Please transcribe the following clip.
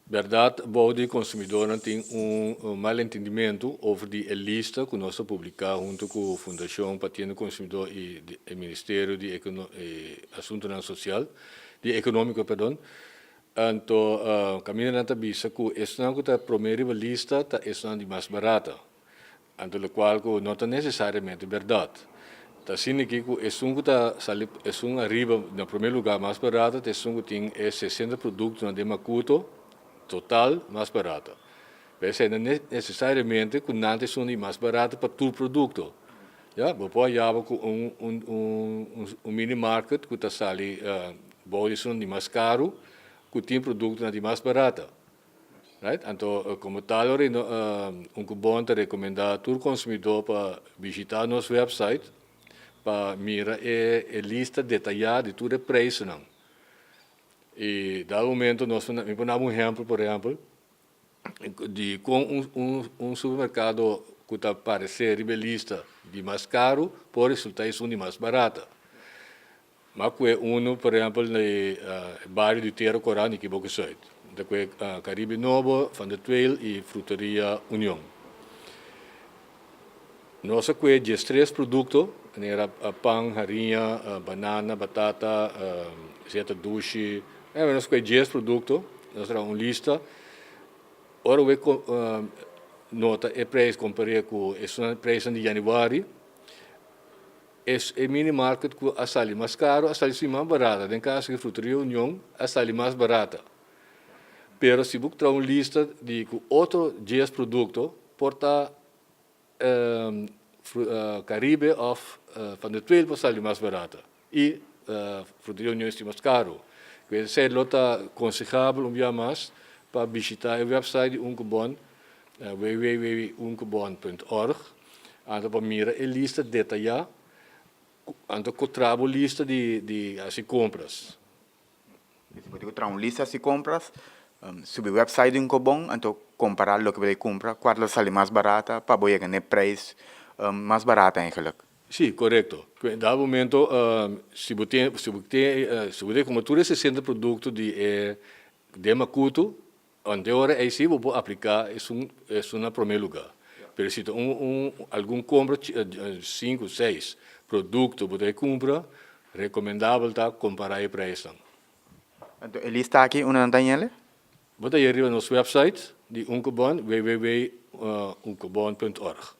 Bèrdat, bou di konsumidónan tin un malentendimentu over di e lista ku nos a publiká huntu ku Fundashon pa Tienda Konsumidó i e Ministerio di Asuntunan Sosial, di Ekonómiko, perdon. Anto kaminda nan ta bisa ku esnan ku ta promé riba lista ta esnan di mas barata. Anto lokual ku no ta nesesariamente bèrdat. Ta asina aki ku esun ku ta sali esun ariba na promé lugá mas barata ta esun ku tin e 60 produktonan den makuto total mas barata. P'esei no nesesariamente ku nan ta esun di mas barata pa tur produkto. Ya, bo por haya bo ku un un un mini market ku ta sali bou di esun di mas karu ku tin produktonan di mas barata. Right? Anto komo tal ora Unkobon ta rekomendá tur konsumidó pa bishitá nos website pa mira e e lista detayá di tur e preisnan. I dado momento nos mi por daba un ehèmpel, por ehèmpel, di kon un un un supermerkado ku ta paresé riba e lista di mas karu por resultá esun di mas barata. Ma kue unu, por ehempel, na e bario di Tera Kora, Nikiboki Zuid. Ta kue Caribe Nobo, Van der Tweel i Fruteria Union. Nos a kue 13 produkto, manera pan, hariña, banana, batata, zeta dushi. Nos a kue 10 produkto, nos a traha un lista. Ora we nota e preis kompar'é ku esun preisnan di yanüari, Es e mini market ku a sali mas karu a sali siman barata, den kaso di Fruteria Union a sali mas barata. Pero si bo traha un lista di ku otro 10 produkto por ta Caribe of Van der Tweel por sali mas barata i Fruteria Union esti mas karu. Esei lo ta konsehabel un bia mas pa bishita e website di Unkobon www.unkobon.org anto pa mira e lista detayá anto ku traha bo lista di di hasi kompras. Si bo tin ku traha un lista hasi kompras, subi website di Unkobon anto kompará loke bo ta kumpra, kua lo sali mas barata pa bo yega na e preis mas barata eigenlik. Sí, korekto. En dado momento si bo tin si bo tin si bo tin kumpra tur e 60 produkto di e den makutu, Ante ora ei si bo por apliká esun esun na promé lugá. Pero si ta un un algun kompra sinku seis produkto bo ta e kumpra, rekomendabel ta kompará e preisnan. Anto e lista aki unda nan ta yele? Bo ta yei riba nos website di Unkobon, www.unkobon.org.